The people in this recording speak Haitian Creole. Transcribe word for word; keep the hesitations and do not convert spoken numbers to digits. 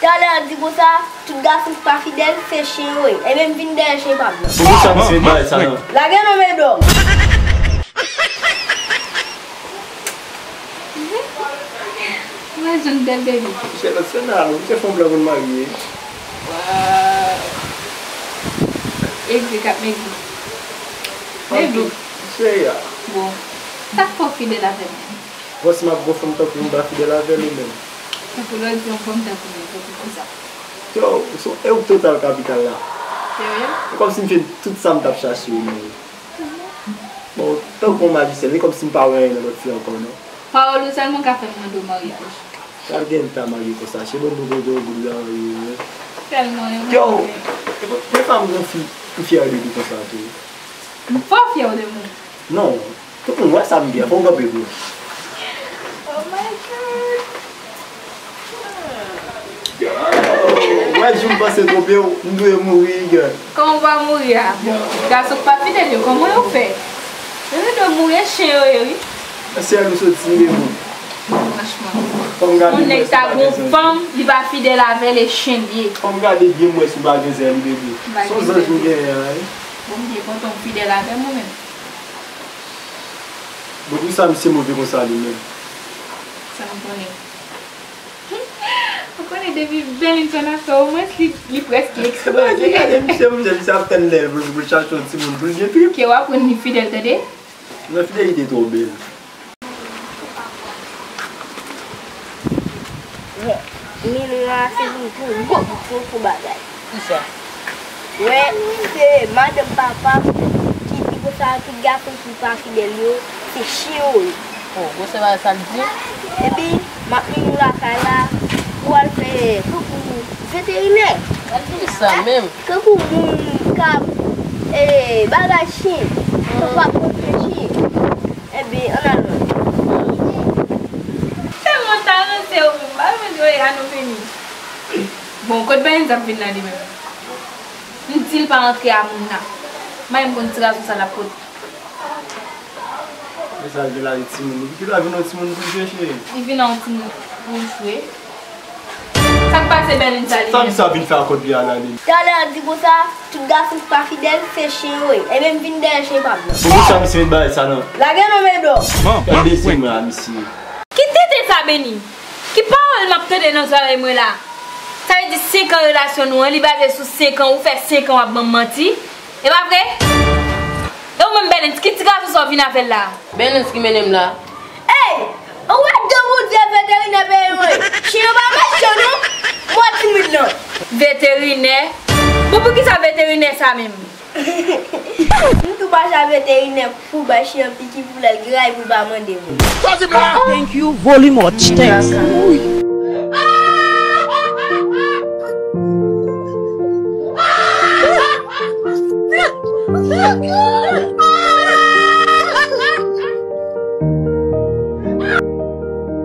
Talè a di konsa, tout gason ki pa fidèl, se chen yo ye. Ebyen, m vin dèyè chen pa m nan. Bon, poukisa misye bay sa non? Lage non, medòm. Mwen jwenn bèl baby. Misye lòt sè nan, misye fè yon blan pou l marye. Waw. Egri k ap egri. Baby. Misye ya. Bon. Sa k fè w fidèl avè m? Bon, si m ap gon fanm tankou m, m pa fidèl avè l ou menm. Tankou lè w di yon fanm tankou m, tankou kisa? Yo, ou se, e ou k total kapital la. Serye? E kòmsi m jwenn tout sa m t ap chache ou menm. Bon, tankou yon majisyèn, e kòmsi m pa wè anyen nan lòt fi ankò non. Pawòl ou sèlman ka fè m mande w maryaj. Sa l gen ta marye konsa, se bon nou kote w goud la marye wi. Tèlman yon. Yo, e pou, pou fanm gon fi, m fyè de li konsa tou. M fò fyè de mwen. Non, tout moun wè sa m gen, fò w kanpe vre. Oh my God. Yo, wè jou m panse twonpe w, m dwe mouri, gang. Kòman w pa mouri a? Bon, gason k pa fidèl yo, kòman yo fè? Yo te dwe mouri, e chen yo ye, wi. Sèl ou soti, bebe. Franchman. Fò m gade yon nèg ta gon fanm, li pa fidèl avè l, e chen l ye. Fò m gade byen m wè si w pa gen zèl, bebe. Se yon zanj m genyen an, wi. Bondye kontan w fidèl avè m ou menm. Bon, poukisa misye move konsa li menm? Sa m konnen. Ou konnen depi Bèlin fè n afè, omwens li, li prèske eksploze. Gade misye, misye, misye ap tann lè l pou, pou l chache yon timoun pou l gen trip. Ke w aprann li fidèl, tande? Non, fidelite twò bèl. Milyon a se pou gwo, gwo, gwo bagay. Kisa? Wè, se madanm papa m ki di konsa tout gason ki pa fidèl yo, se chen yo ye. Oh, gwosè bagay sa l di? Epi, m ap mennen w lakay la pou w al fè tankou veterinè. Kisa menm? Tankou moun k ap, eh, bagay chen, tankou ap pran swen chen. Ebyen, ann al non. Tèlman w ta ranse ou menm, m pa konn kote a nou vini. Bon, kot Bèlin t ap vin nan li menm? M di l pa antre a moun nan. M pa menm konn ti gason sa l ap pote. Men sa l gen la, li timoun. Li pa vin yon timoun pou l jwe, cheri. Li vin yon timoun pou l jwe. Sa k pase Bèlin sa li menm? Sa misye ap vin fè a kot li a la menm? Talè a di konsa, tout gason ki pa fidèl, se chen yo ye. Ebyen, m vin dèyè chen pa m nan. Bon, poukisa misye met bagay sa non? Lage non, medòm. Gade zye mwen a misye. Ki tenten sa, Bèlin? Ki pawòl m ap tande nan zòrèy mwen la? Sa vle di senk an relasyon nou an, li baze sou senk an, ou fè senk an w ap ban m manti? E pa vre? E ou menm, Bèlin, ki ti gason sa w vin avè l la? Bèlin ki mennen m la. Ey! Ou wè de Bondye veterinè peyi mwen. Chen yo pa machan non. Mwen timid lan. Veterinè? Bon, poukisa veterinè sa menm? M tou pa sa veterinè pou bay chen an piki pou lè l gray pou l pa mande moun. Thank you very much. Thanks.